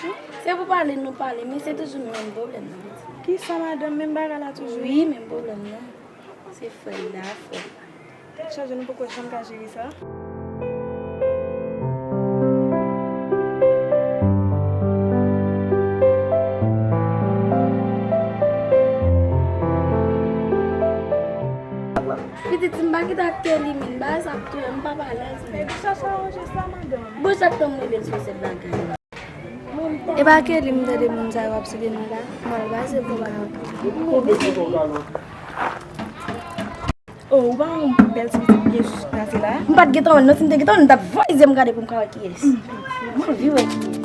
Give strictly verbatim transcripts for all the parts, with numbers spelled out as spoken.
Se pou pale nou pale, men se toujou menm pwoblèm nan. Kisa, madanm? Menm bagay la toujou? Wi, menm pwoblèm nan. Se frè l la, frè l la. Tèt chaje, nou poko janm ka jere sa. Pitit, si m pa kite ak Kelly, men bagay sa ap touye m, m p ap alèz, men. Epi sa, sa ranje sa, madanm? Bon, sa k fè m rele l sou sèt bagay. E pa Kelly m tande moun sa yo ap site non la. Mwen pa se pou m ka. Oh, ou pa yon bèl ti pitit byen jis pase la? M pa t gentan wè l non, si m te gentan wè l, m t ap voye zyè m gade pou m ka wè kiyès. M anvi wè kiyès.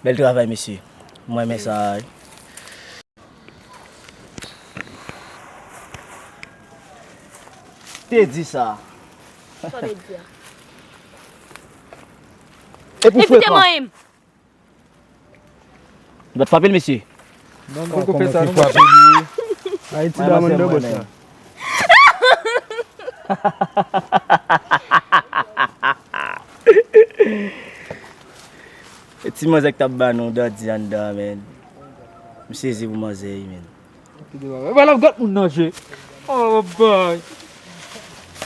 Bèl travay, mesye. Mwen renmen sa wi. Te di sa. Sa w te di a? E pou frekan. Evite manyen m. Nou pa t frape l, mesye. Non, nou poko fè sa, non. Ayiti, Diamond dè bòs la. E ti manzè k t ap ba nou dandi anndan an, men. M sezi pou manzè, wi, men. Epa l ap gad moun nan je. Oh, bay.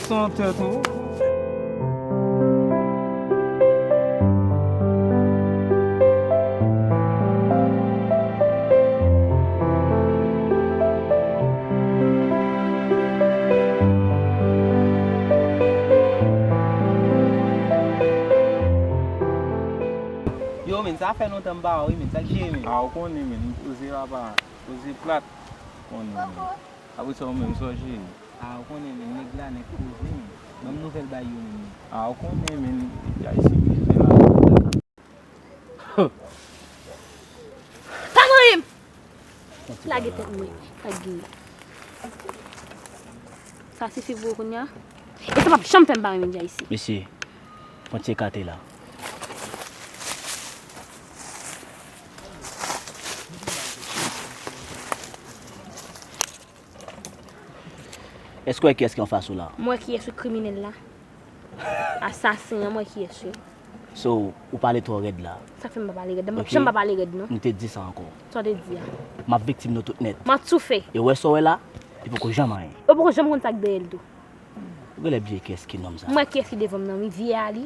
San tèt ou. Yo, men, sa fè lontan m pa wè w, wi, men, sa k jere, men? A, ou konnen, men, m poze, papa. Poze plat. Konnen, men. Apre sa, ou menm, sa w jere? A, ou konnen, men, nèg la, nèg poze, men. Ban m nouvèl bay yo, men. A, ou konnen, men, Ayisyen bezwen lajan. Pa manyen m! Lage tèt mwen, pa t genyen. Sa sifi pou ou kounye a? E sa p ap janm fè m pa renmen Jaycee. Mesye, pran ti ekate la. Èske w wè kiyès ki anfas ou la? M wè kiyès wi, kriminèl la. Asasen an, m wè kiyès wi. So, ou pale twò rèd la. Sa fè m pa pale rèd? M p ap janm pa pale rèd, non. M te di sa ankò. Sa w te di a? M ap viktim nou tout nèt. M ap toufe. E w wè sa w wè la? Li poko janm anyen. Ou poko janm konn sa k dèyè l tou. Ou genlè bliye kiyès ki nonm sa. M wè kiyès ki devan m nan, wi, vye a li.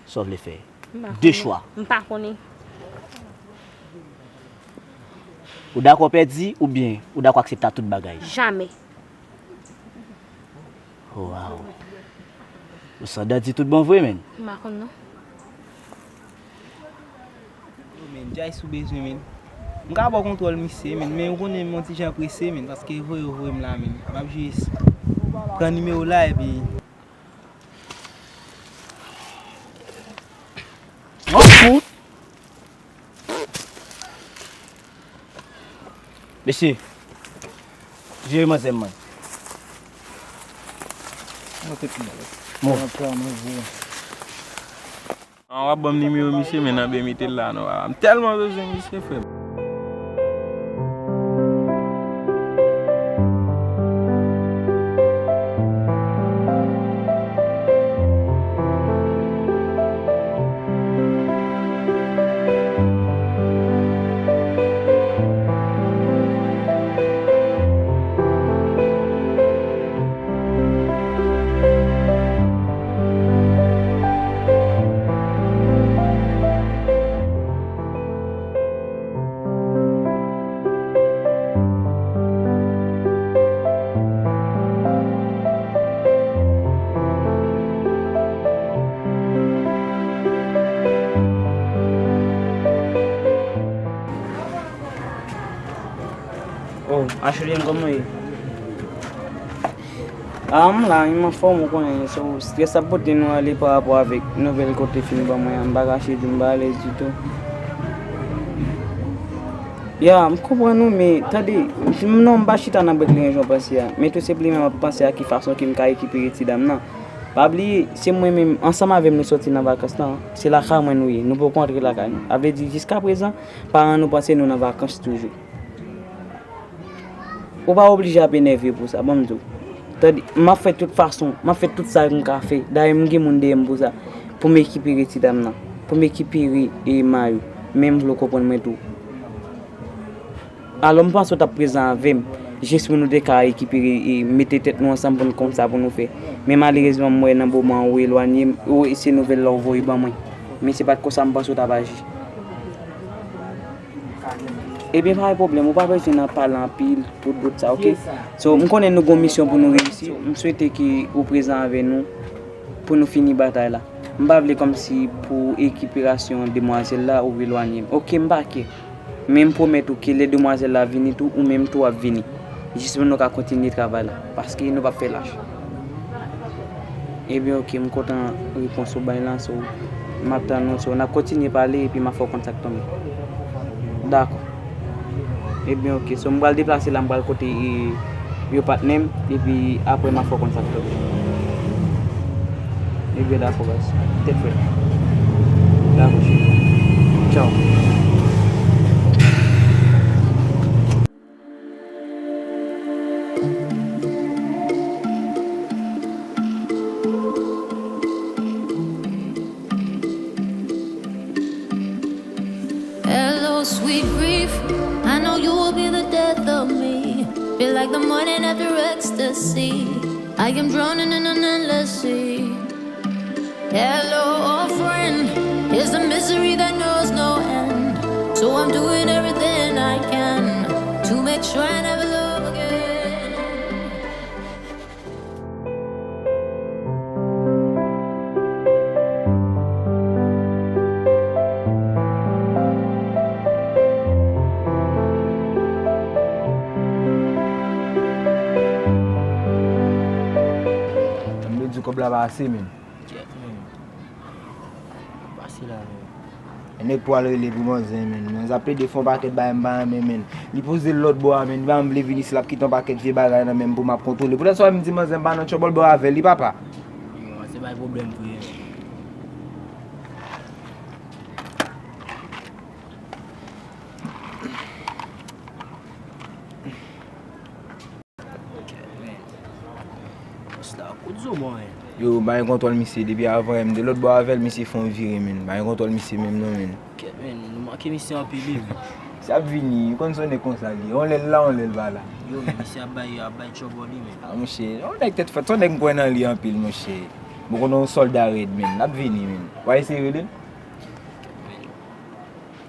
Sa w vle fè? De chwa. M pa konnen. Ou dakò pèdi oubyen ou dakò aksepte tout bagay? Jamè. Waw. Ou san dandi tout bon vre, menn. M pa konn non. Yo, menn, Jaycee ou bezwen, menn. M ka ba w kontwòl misye, menn, men ou konnen m yon ti jan prese, menn, paske voye yo voye m la, menn. M ap jis pran nimewo la epi. An fout! Mesye, jere manzè m, man. Mwen te pi mal. Bon. An, w ap ban m nimewo misye, men nan be mete l la non, papa. M tèlman bezwen misye, frè m. Oh, Ashley, kòman w ye? Ah, m la, m anfòm, ou konnen, so, strès ap pote nou ale pa rapò avèk nouvèl kote fin ban mwen an, m pa kache di m pa alèz ditou. Ya, m konprann ou, men, tande, m, non, m pa chita nan brèk li jan w panse a, men tou senpleman m ap panse a ki fason ke m ka rekipere ti dam nan. Pa bliye, se mwen menm, ansanm avè m nou sòti nan vakans lan, se lakay mwen nou ye, nou poko antre lakay nou. A vle di, jiskaprezan, paran nou panse nou nan vakans toujou. Ou pa oblije ap enève pou sa, ban m di w. Tande, m ap fè tout fason, m ap fè tout sa m ka fè. Dayè, m gen moun dèyè m pou sa. Pou m ekipere ti dam nan. Pou m ekipere, e, Mayou. Men m vle w konprann mwen tou. Alò, m panse w t ap prezan avè m. Jis pou nou te ka ekipere, e, mete tèt nou ansanm pou n konn sa pou nou fè. Men malerezman, m wè nan moman ou elwanye m, ou, se nouvèl la ou voye ban mwen. Men se pa t konsa m panse w t ap aji. Ebyen, pa gen pwoblèm, ou pa bezwen nan pale anpil pou dout sa, oke? So, m konnen nou gon misyon pou nou reyisi. M swete ke ou prezan avè nou pou nou fini batay la. M pa vle kòmsi pou ekiperasyon demwazèl la ou elwanye m. Oke, m pa kè. Men m pwomèt ou ke lè demwazèl la vini tou, ou menm tou w ap vini. Jis pou nou ka kontinye travay la, paske nou p ap fè lach. Ebyen, oke, m kontan repons ou bay lan, so, m ap tann ou, so, n ap kontinye pale, epi m ap fè w konn sa k tonbe. Dakò. Ebyen, oke, so, m pral deplase la, m pral kote, e, yo patnè m, epi apre m ap fè w konn sa k tonbe. Ebyen, dakò, baz. Tèt frèt. Dakò, cheri. Tchaw. Hello, sweet grief. I know you will be the death of me. Feel like the morning after ecstasy. I am drowning in an endless sea. Hello, old friend. It's a misery that knows no end. So I'm doing everything I can to make sure I never love again. Tann yo di kòb la pa ase, men. Kèt, men. Pase la, men. E nèg pral rele pou manzè, men. Manzè ap plede fè yon pakèt bagay m pa renmen, men. Li poze l lòt bò a, men. Li pa menm vle vin isi, l ap kite yon pakèt vye bagay nan men m pou m ap kontwole. Poutèt sa w wè m di manzè m pa nan trouble bò avè l, li papa. Yo, manzè bay pwoblèm vre, men. Bòs la, kout zo mwen. Yo, m pa gen kontwòl misye depi avan yè, m te lòt bò avè l, misye fè yon vire, men. M pa gen kontwòl misye menm non, men. Kèt, men, nou manke misye anpil, wi, men. Misye ap vini, ou konn sa w nèg konsa li ye. Yon lè l la, yon lè l pa la. Yo, men, misye ap bay, ap bay trouble, wi, men. A, monchè, yon nèg tèt fèt, se yon nèg m kwè nan li anpil, monchè. Bon, konnen yon sòlda rèd, men. L ap vini, men. W a eseye rele l? Kèt, men.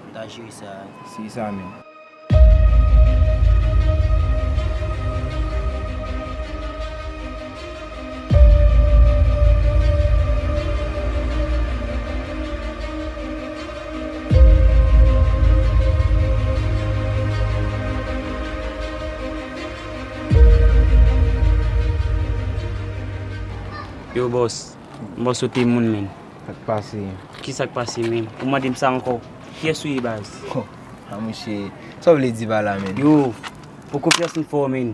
M ta jere sa. Se sa menm. Yo, bòs. M panse w te moun, men. Sa k pase? Kisa k pase, men? Ou mande m sa ankò? Kiyès ou ye, baz? Oh, a monchè, sa w vle di pa la, men? Yo, pou konfyans m fè w, men.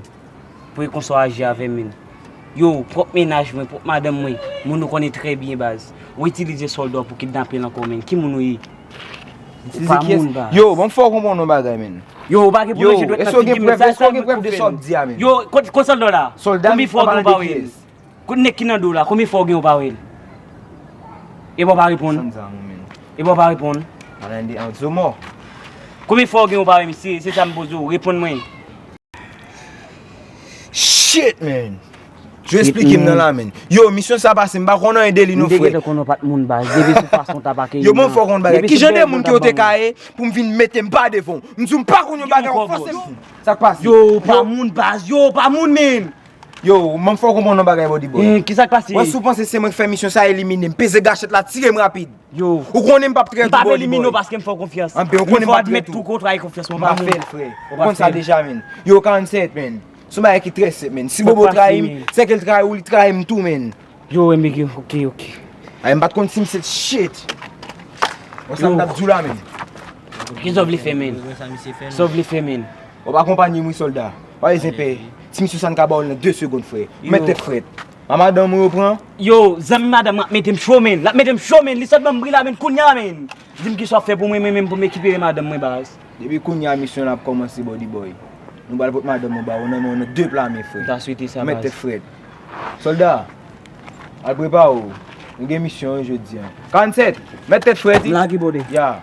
Pou e konsa w aji avè m, men. Yo, pwòp mennaj mwen, pwòp madanm mwen, moun ou konnen trè byen, baz. Ou itilize sòlda w pou kidnape l ankò, men. Ki moun ou ye? Ou pa moun, baz. Yo, ban m fè w konprann yon bagay, men. Yo, ou pa gen pou manje dwèt nan figi m, men. Sa, sa, kout kout fè m. Yo, kot, kot sòlda w la? Sòlda m, konbyen fwa w gen ou pa wè l? Kout nèg ki nan do w la, konbyen fwa w gen ou pa wè l? Epi w pa reponn? Epi w pa reponn? Konbyen fwa w gen ou pa wè misye? Se sa m poze w, reponn mwen. Shit, man! Yo, esplike m nan la, men. Yo, misyon sa pase, m pa konn anyen de li non, frè. M te gentan konnen w pa t moun, baz. Depi sou fason w t ap akeyi m nan. Yo, ban m fè w konn bagay. Kijan de moun ke w te ka ye pou m vin mete m pa devan w? M di w m pa konn yon bagay, w fòse m. Sa k pase? Yo, w pa moun, baz. Yo, w pa moun, men. Yo, m fè w konprann yon bagay, body boy. Eh, kisa k pase? Wè, si w panse se mwen k fè misyon sa, elimine m. Peze gachèt la, tire m rapid. Yo. Ou konnen m p ap trè tou, body boy. M p ap elimine w paske m fè w konfyans. Anben, ou konnen m p ap trè tou. M fè w admèt tou ke w trayi konfyans mwen, m pa moun. M pa fè l, frè. Ou konn sa deja, men. Yo, karannsèt, men. Se yon bagay ki trè senp, menn. Si Bobo trayi m, se ke l trayi w, li trayi m tou, menn. Yo, Enbigi, ok, ok. Ay, m pa t konn si m se shit. Wè sa m t ap di w la, menn. Kisa w vle fè, menn? Sa w vle fè, menn? W ap akonpanye m, wi, sòlda. Pa bezwen pè. Ti misye sa n ka ba w l nan de segonn, frè. Mèt tèt frèt. A madanm ou yo pran? Yo, zanmi madanm mwen ap mete m cho, menn. L ap mete m cho, menn. Li sot ban m bri la, menn, kounye a, menn. Di m kisa w ap fè pou mwen, mwen menm pou m rekipere madanm mwen, baz. Depi kounye a misyon an ap kòmanse, bòdibòy. Nou pral pot madanm nou ba ou nan men w nan de pla men, frè. M ta swete sa, baz. Mèt tèt frèt. Sòlda, al prepare w. Nou gen misyon wi jodi a. Karannsèt, mèt tèt frèt wi. M la ki bòde. Ya.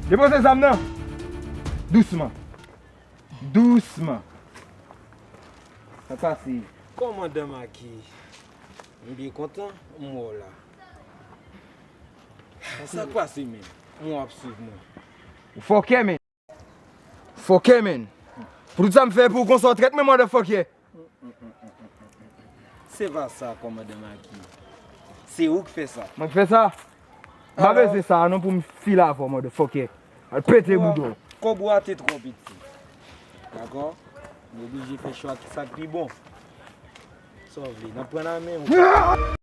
Depoze zam nan. Dousman. Dousman. Sa k pase? Kòmandan Maki, m byen kontan m wè w la. Sa k pase, menn? M wè w ap swiv mwen. Ou fòkè, menn. Fòkè, menn. Pou tout sa m fè pou ou konsa w trèt mwen, motherfucker. Se pa sa, kòmandan Maki. Se ou k fè sa. Mwen k fè sa? M pa bezwen sa non pou m file avè w, motherfucker. Al pete bouda w. Kòb ou a te twò piti. Dakò? M oblije fè chwa ki sa k pi bon. Sa w vle? N ap pran nan men ou?